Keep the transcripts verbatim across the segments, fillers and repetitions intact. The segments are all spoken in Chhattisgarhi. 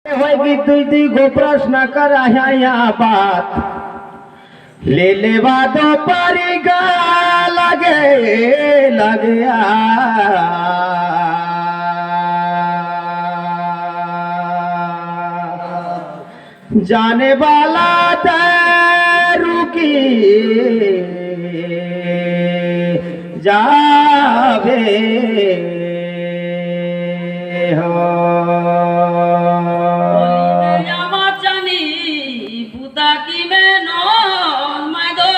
होय कि दुई दुई गो प्रश्न कराया या बात। ले लेवा दो परिगा लगे लगे आ। जाने वाला तैरू की जावे हो। बोली में यामा चनी, बुता की में नौन, मैं दो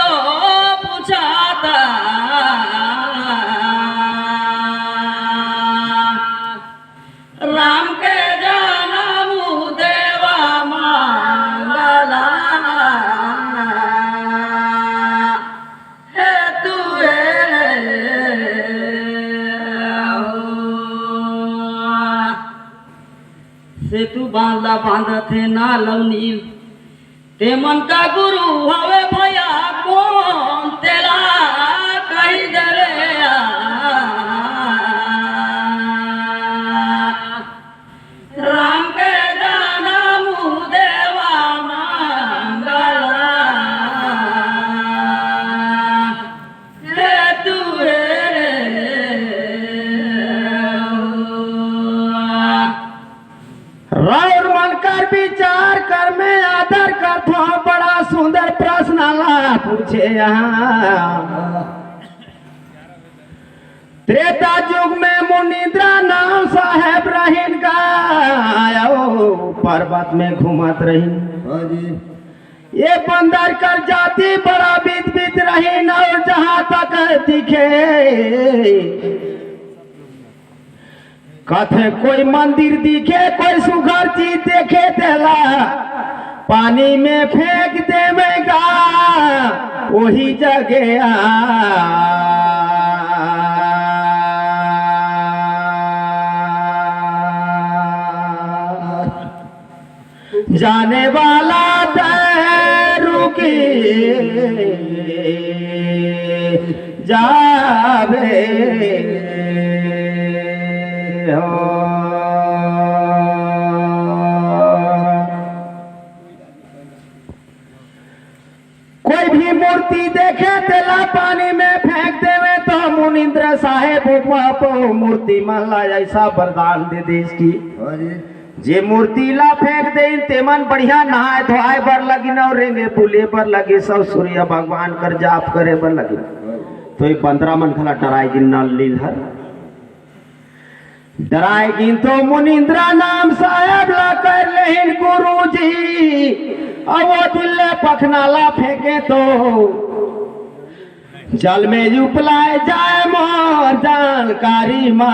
पूछाता। राम के जनम देवा मंगला हेतु हे हो। सेतु बांध ला बांधत हे ना लवनील। ते मन का गुरु हवे भैया कोन तेला कहि दे रे आ। राम के जनम देवा मंगला हेतु हे। राउर मन कर विचार कर में आदर करथों, बड़ा सुंदर प्रश्न ला पूछे यहाँ। त्रेता युग में मुनिंद्रा नाम साहेब रहिन गा, अउ पर्वत में घूमत रहिन। हाँ जी। ये बंदर कर जाति बड़ा विधवित रहिन, अउ जहाँ तक दिखे कथे कोई मंदिर दिखे, कोई सुघर चीज देखे तेला पानी में फेंक देवे गा, वही जगे आ। जाने वाला तैरू की जावे हो। कोई भी मूर्ति देखे तेला पानी में फेंक देवे तो मुनिंद्र साहेब उप, उप मूर्ति मन ला ऐसा वरदान दे देस कि हाँ जी। जे मूर्ति ला फेंक देन तेमन बढ़िया नहाय धोआय बर लगिन अउ रेंगे बुले बर लगिन, सब सूर्य भगवान कर जाप करे बर लगिन। तो ये बंदरा मन घला डराय गिन नल नील हर। डराय गिन तो मुनिंद्रा नाम साहेब ला कर लेहिन गुरुजी, अउ वो दिल ले पखना ला फेंके तो जल में उपलाय जाय मोर जानकारी मा।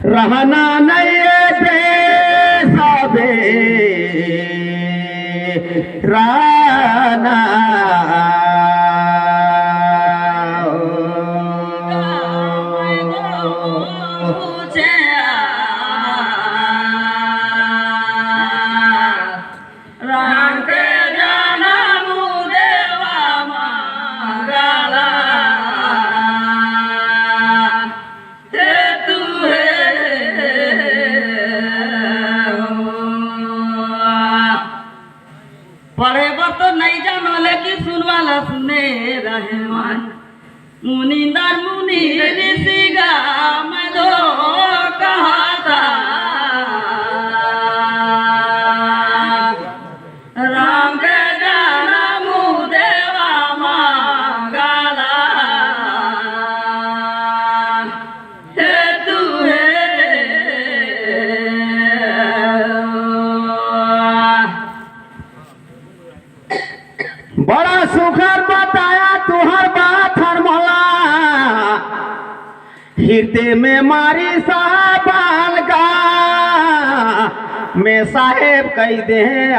रहना नहीं ये देश बे रहना। राम के जनम देवा मंगला हेतु हे। पढ़े बर तो नहीं जानो, लेकिन सुनवाला सुने रहे मन। मुनिंदर मुनि ऋषि गा मैं दो कहता। राम के जनम देवा मंगला हेतु हे। बड़ा सुघर बताया तुहर बात हर मोला। हृदय में मारी साहबान का, मैं साहेब कहि दे आ।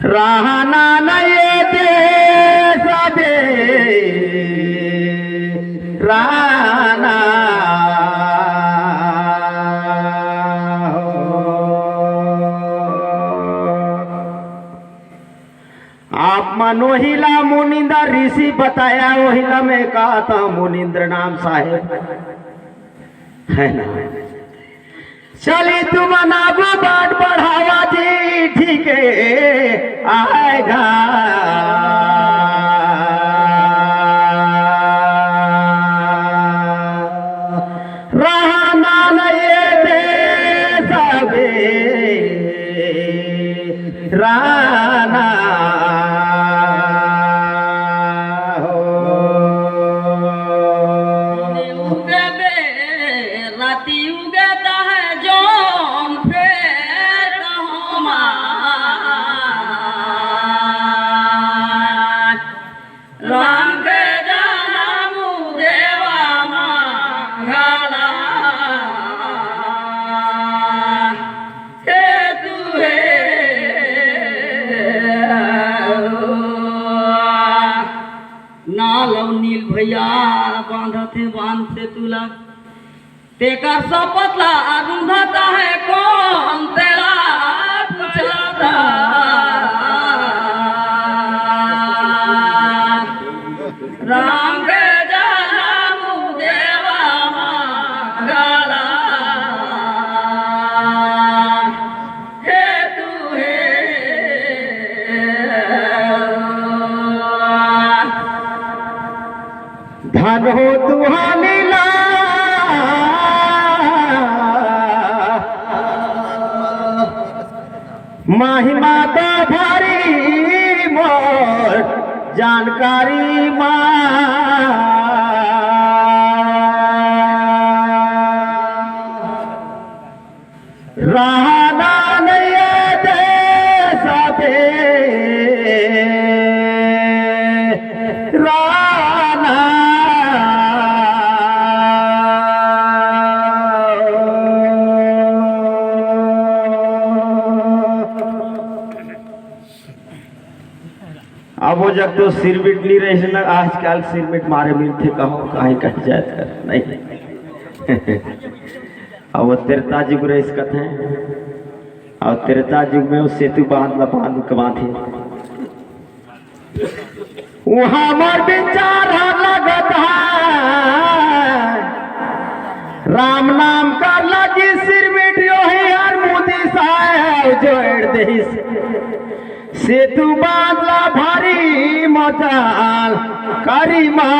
रहना नहीं ये देश बे रहना हो। आप मन ओही ला मुनिंदर ऋषि बताया, ओही ला मैं कहत हँव मुनिंदर नाम साहेब, है ना? चली तुमन आगू बाट बढ़ावा जी, ठीक है, आएगा। रहना नहीं ये देश में, रहना हो। उगे बे, राती उगे ता है जोन फेर कहूँ माँ। रंग जनम देवा मंगला, हे तू हे। ना लव नील भैया, बांधत हे बांध सेतु ला। तेकर सपत ला रूंधत हे कोन तेला पूछत हे। रंग जनम देवा मंगला, हे तू हे। धन हो तुहानी ला, महिमा तो भारी मोर जानकारी मा। रहना नहीं ये देश में, रहना। अब वो जग तो सिरमिट नहीं रहिस ना, आजकल सिरमिट मारे मिलथे, कहो काहे कहे जात कर नहीं। अब वो त्रेता जुग रहिस कथे, अउ त्रेता जुग में वो सेतु बांध ला बांध के बांधे। उहाँ मोर विचार ह लगत हे, राम नाम कर लगी सिरमिट ओही हर मुदी साहेब जोड़ देहिस। सेतु बांध ला भारी मजाल करी मा।